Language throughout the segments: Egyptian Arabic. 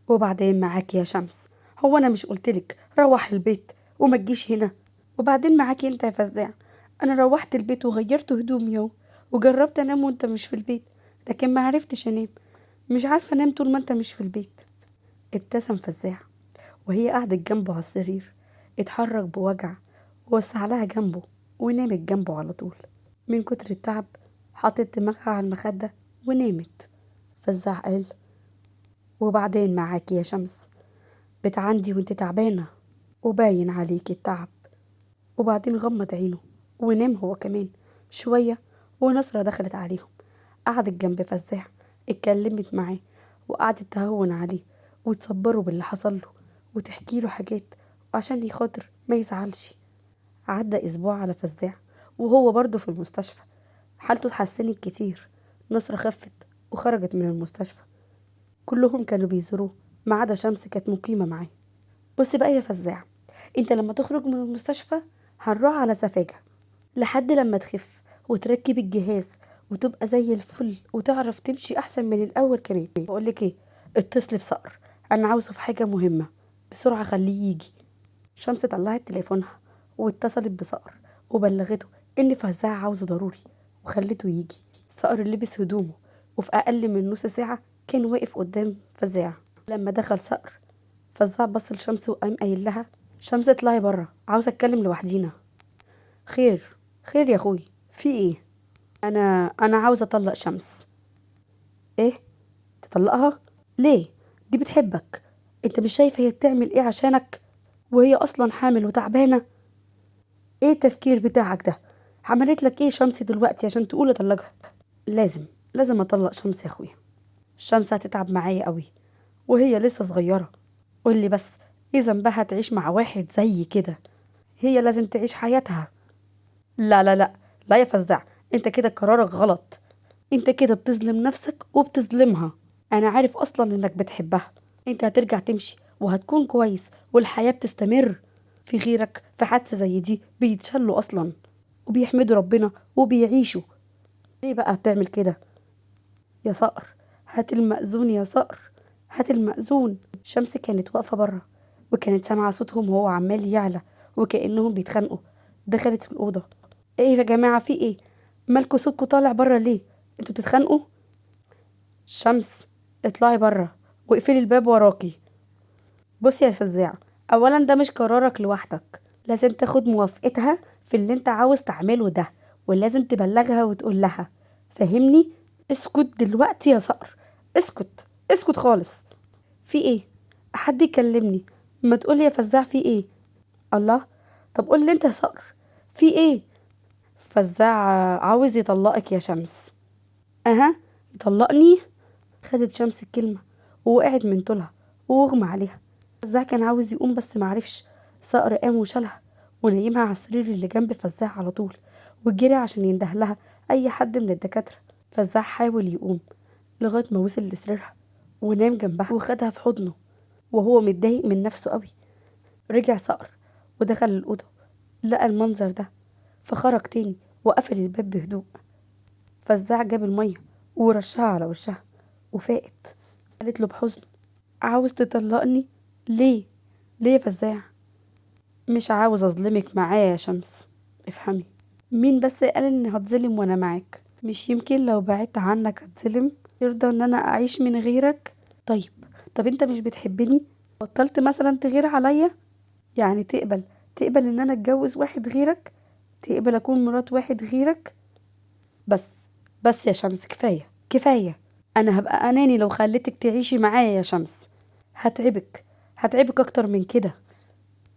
وبعدين معاك يا شمس، هو أنا مش قلتلك روح البيت وما تجيش هنا؟ وبعدين معاك انت يا فزاع، أنا روحت البيت وغيرت هدومي اهو وجربت أنام وانت مش في البيت، لكن ما عرفتش أنام، مش عارفة أنام طول ما انت مش في البيت. ابتسم فزاع وهي قعدت جنبه على السرير، اتحرك بوجع ووسع لها جنبه ونامت جنبه على طول. من كتر التعب حطت دماغها على المخدة ونامت. فزاع قال: وبعدين معاكي يا شمس، بتعندي وانت تعبانة وباين عليكي التعب. وبعدين غمض عينه ونام هو كمان شوية. ونصرة دخلت عليهم، قعدت جنب فزاع، اتكلمت معاه وقعدت تهون عليه وتصبره باللي حصل له وتحكي له حاجات عشان يخاطر ما يزعلش. عدى اسبوع على فزاع وهو برضه في المستشفى، حالته اتحسنت كتير. نصرة خفت وخرجت من المستشفى، كلهم كانوا بيزوروه ما عدا شمس كانت مقيمة معاه. بص بقى يا فزاع، انت لما تخرج من المستشفى هنروح على سفاجة لحد لما تخف وتركب الجهاز وتبقى زي الفل وتعرف تمشي احسن من الاول كمان. بقولك ايه، اتصلي بصقر، انا عاوزه في حاجة مهمة، بسرعة خليه يجي. شمس طلعت تليفونها واتصلت بصقر وبلغته ان فزاع عاوزه ضروري وخلته يجي. صقر لبس هدومه وفي اقل من نص ساعة كان واقف قدام فزاع. لما دخل صقر، فزاع بص لشمس وقام قايل لها: شمس اطلعي بره، عاوزه اتكلم لوحدينا. خير خير يا اخوي، في ايه؟ انا عاوزه اطلق شمس. ايه تطلقها ليه؟ دي بتحبك، انت مش شايف هي بتعمل ايه عشانك؟ وهي اصلا حامل وتعبانه. ايه التفكير بتاعك ده؟ عملت لك ايه شمس دلوقتي عشان تقول اطلقها؟ لازم اطلق شمس يا اخويا، شمس هتتعب معايا قوي وهي لسه صغيرة. قولي بس ايه ذنبها تعيش مع واحد زي كده؟ هي لازم تعيش حياتها. لا لا لا لا يا فزاع، انت كده قرارك غلط، انت كده بتظلم نفسك وبتظلمها. انا عارف اصلا انك بتحبها، انت هترجع تمشي وهتكون كويس والحياة بتستمر. في غيرك في حادثة زي دي بيتشلوا اصلا وبيحمدوا ربنا وبيعيشوا. ليه بقى بتعمل كده يا صقر؟ هات المأذون يا صقر، هات المأذون. شمس كانت واقفة بره وكانت سامعة صوتهم وهو عمال يعلى وكأنهم بيتخانقوا. دخلت الأوضة: ايه يا جماعة، في ايه؟ مالكوا صوتكوا طالع بره ليه؟ انتوا بتتخانقوا؟ شمس اطلعي بره واقفلي الباب وراكي. بصي يا فزاع، اولا ده مش قرارك لوحدك، لازم تاخد موافقتها في اللي انت عاوز تعمله ده، ولازم تبلغها وتقول لها، فهمني؟ اسكت دلوقتي يا صقر، اسكت اسكت خالص. في ايه؟ حد يكلمني، ما تقولي يا فزاع في ايه؟ الله، طب قول لي انت يا صقر في ايه؟ فزاع عاوز يطلقك يا شمس. اها يطلقني؟ خدت شمس الكلمة ووقعت من طولها واغمى عليها. فزاع كان عاوز يقوم بس معرفش. صقر قام وشالها ونيمها على السرير اللي جنب فزاع على طول، وجري عشان ينده لها اي حد من الدكاترة. فزاع حاول يقوم لغاية ما وصل لسريرها ونام جنبها وخدها في حضنه وهو متضايق من نفسه قوي. رجع صقر ودخل الأوضة، لقى المنظر ده فخرج تاني وقفل الباب بهدوء. فزاع جاب المية ورشها على وشها وفاقت. قالت له بحزن: عاوز تطلقني ليه؟ ليه يا فزاع؟ مش عاوز اظلمك معايا يا شمس، افهمي. مين بس قال اني هتظلم وانا معاك؟ مش يمكن لو بعدت عنك هتظلم؟ ترضى ان انا اعيش من غيرك؟ طيب، طب انت مش بتحبني؟ بطلت مثلا تغير عليا؟ يعني تقبل ان انا اتجوز واحد غيرك؟ تقبل اكون مرات واحد غيرك؟ بس يا شمس، كفاية كفاية. انا هبقى اناني لو خليتك تعيشي معايا يا شمس، هتعبك اكتر من كده.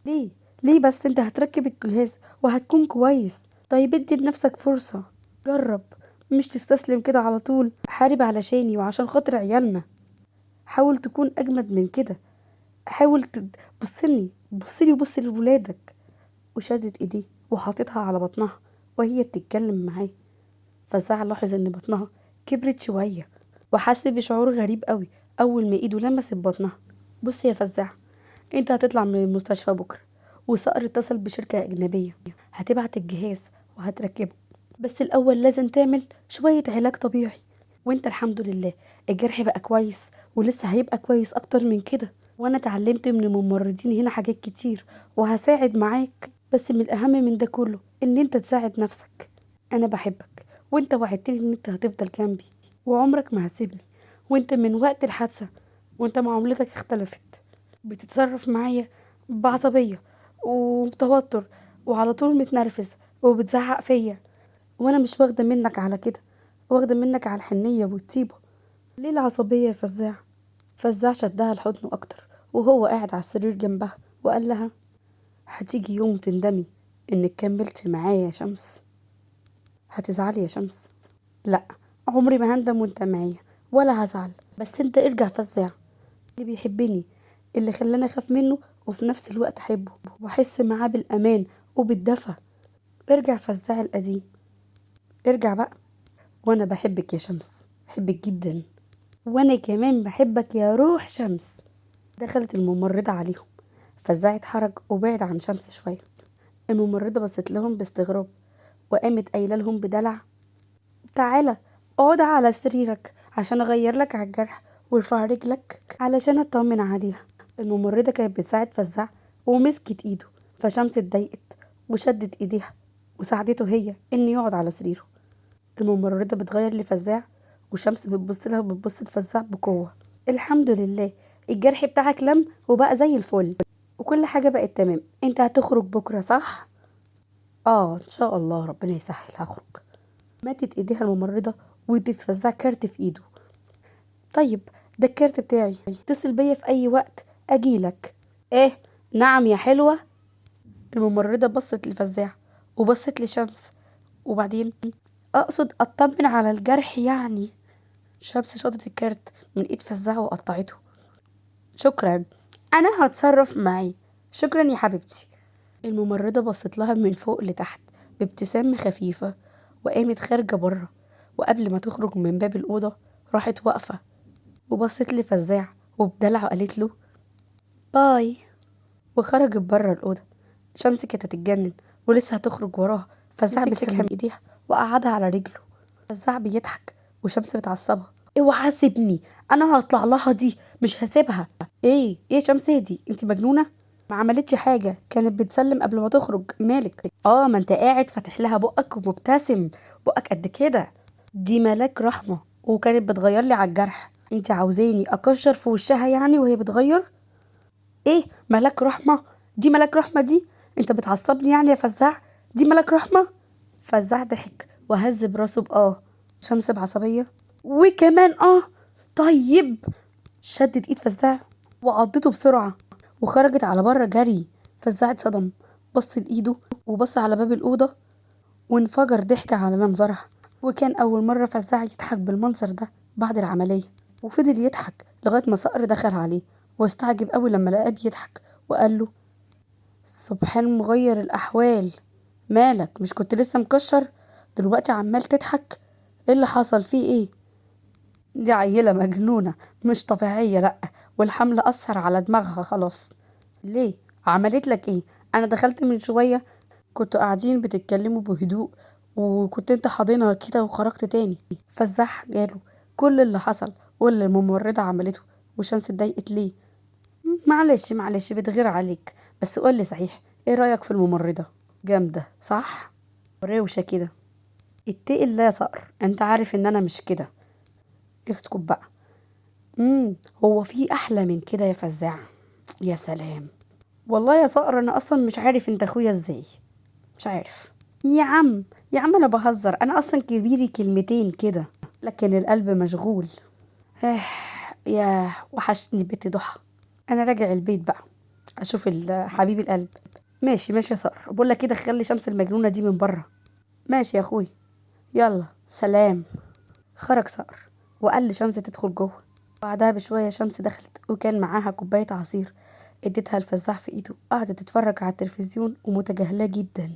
ليه؟ ليه بس؟ انت هتركب الجهاز وهتكون كويس. طيب ادي لنفسك فرصة، جرب، مش تستسلم كده على طول. حارب علشاني وعشان خاطر عيالنا، حاول تكون اجمد من كده، حاول بصلي بصلي وبصي لولادك. وشدت ايديه وحاططها على بطنها وهي بتتكلم معاه. فزاع لاحظ ان بطنها كبرت شوية وحس بشعور غريب قوي اول ما ايده لمست بطنها. بص يا فزاع، انت هتطلع من المستشفى بكره، وصقر اتصل بشركه اجنبية هتبعت الجهاز وهتركبه، بس الاول لازم تعمل شوية علاج طبيعي وانت الحمد لله الجرح بقى كويس، ولسه هيبقى كويس اكتر من كده. وانا اتعلمت من الممرضين هنا حاجات كتير وهساعد معاك، بس من الاهم من ده كله ان انت تساعد نفسك. انا بحبك، وانت وعدتني ان انت هتفضل جنبي وعمرك ما هتسيبني. وانت من وقت الحادثة وانت معاملتك اختلفت، بتتصرف معايا بعصبية وتوتر وعلى طول متنرفز وبتزعق فيا، وانا مش واخدة منك على كده، واخدة منك على الحنية والطيبة. ليه العصبية يا فزاع؟ فزاع شدها لحضنه اكتر وهو قاعد على السرير جنبها وقال لها هتيجي يوم تندمي انك كملتي معايا يا شمس. هتزعلي يا شمس؟ لا، عمري ما هندم وانت معايا ولا هزعل، بس انت ارجع فزاع اللي بيحبني، اللي خلاني اخاف منه وفي نفس الوقت احبه واحس معاه بالامان وبالدفى. ارجع فزاع القديم، ارجع بقى. وانا بحبك يا شمس، بحبك جدا. وانا كمان بحبك يا روح شمس. دخلت الممرضة عليهم، فزاع اتحرج وبعد عن شمس شوية. الممرضة بصت لهم باستغراب وقامت قايله لهم بدلع تعالى اقعد على سريرك عشان اغير لك على الجرح وارفع رجلك علشان اطمن عليها. الممرضة كانت بتساعد فزاع ومسكت ايده، فشمس اتضايقت وشدت ايديها وساعدته هي ان يقعد على سريره. الممرضة بتغير لفزاع وشمس بتبص لها وبتبص لفزاع بقوة. الحمد لله الجرح بتاعك لم وبقى زي الفل وكل حاجة بقت تمام. انت هتخرج بكرة صح؟ اه ان شاء الله ربنا يسهل هخرج. ماتت ايديها الممرضة وادت فزاع كارت في ايده. طيب ده الكارت بتاعي، اتصل بيا في اي وقت اجيلك. ايه نعم يا حلوة؟ الممرضة بصت لفزاع وبصت لشمس وبعدين اقصد اطمن على الجرح يعني. شمس شاطت الكارت من ايد فزاع وقطعته. شكرا انا هتصرف معي، شكرا يا حبيبتي. الممرضة بصت لها من فوق لتحت بابتسامة خفيفة وقامت خارجة بره، وقبل ما تخرج من باب الأوضة راحت واقفة وبصت لفزاع وبدلع وقالت له باي وخرجت بره الأوضة. شمس كانت هتتجنن ولسه هتخرج وراها. فزاع مسكها من ايديها وقعدها على رجله. فزاع بيضحك وشمس متعصبة. اوعى سيبني انا هطلع لها دي مش هسيبها. ايه يا شمس دي انت مجنونة؟ ما عملتش حاجة، كانت بتسلم قبل ما تخرج. مالك؟ ما انت قاعد فاتح لها بقك ومبتسم بقك قد كده. دي ملاك رحمة وكانت بتغير لي على الجرح، انت عاوزاني اكشر في وشها يعني وهي بتغير؟ ايه ملاك رحمة دي؟ ملاك رحمة دي انت بتعصبني يعني يا فزاع؟ دي ملاك رحمة؟ فزاع ضحك وهز براسه بآه. شمس بعصبية وكمان طيب. شدت ايد فزاع وعضته بسرعة وخرجت على بره جري. فزاع اتصدم، بص لايده وبص على باب الأوضة وانفجر ضحك على منظرها. وكان أول مرة فزاع يضحك بالمنظر ده بعد العملية، وفضل يضحك لغاية ما صقر دخل عليه واستعجب قوي لما لقاه بيضحك وقال له سبحان مغير الأحوال، مالك مش كنت لسه مكشر دلوقتي عمال تضحك؟ ايه اللي حصل فيه؟ ايه دي عيلة مجنونة مش طبيعية، لأ والحمل أثر على دماغها خلاص. ليه عملت لك ايه؟ انا دخلت من شوية كنتوا قاعدين بتتكلموا بهدوء وكنت انت حاضنها كده وخرجت تاني. فزاع جاله كل اللي حصل واللي الممرضة عملته وشمس اتضايقت ليه. معلش معلش بتغير عليك، بس قولي صحيح ايه رأيك في الممرضة؟ جامدة صح؟ روشة كده. اتقي الله يا صقر، انت عارف ان انا مش كده. اسكت بقى. هو في احلى من كده يا فزاع؟ يا سلام والله يا صقر، انا اصلا مش عارف انت اخويا ازاي، مش عارف. يا عم يا عم انا بهزر، انا اصلا كبيري كلمتين كده لكن القلب مشغول. يا وحشتني بنتي ضحى، انا راجع البيت بقى اشوف حبيب القلب. ماشي ماشي يا صقر، بقول لك كده خلي شمس المجنونه دي من بره. ماشي يا اخوي، يلا سلام. خرج صقر وقال لشمس تدخل جوه. بعدها بشويه شمس دخلت وكان معاها كوبايه عصير اديتها الفزاع في ايده، قعدت تتفرج على التلفزيون ومتجاهلاه جدا.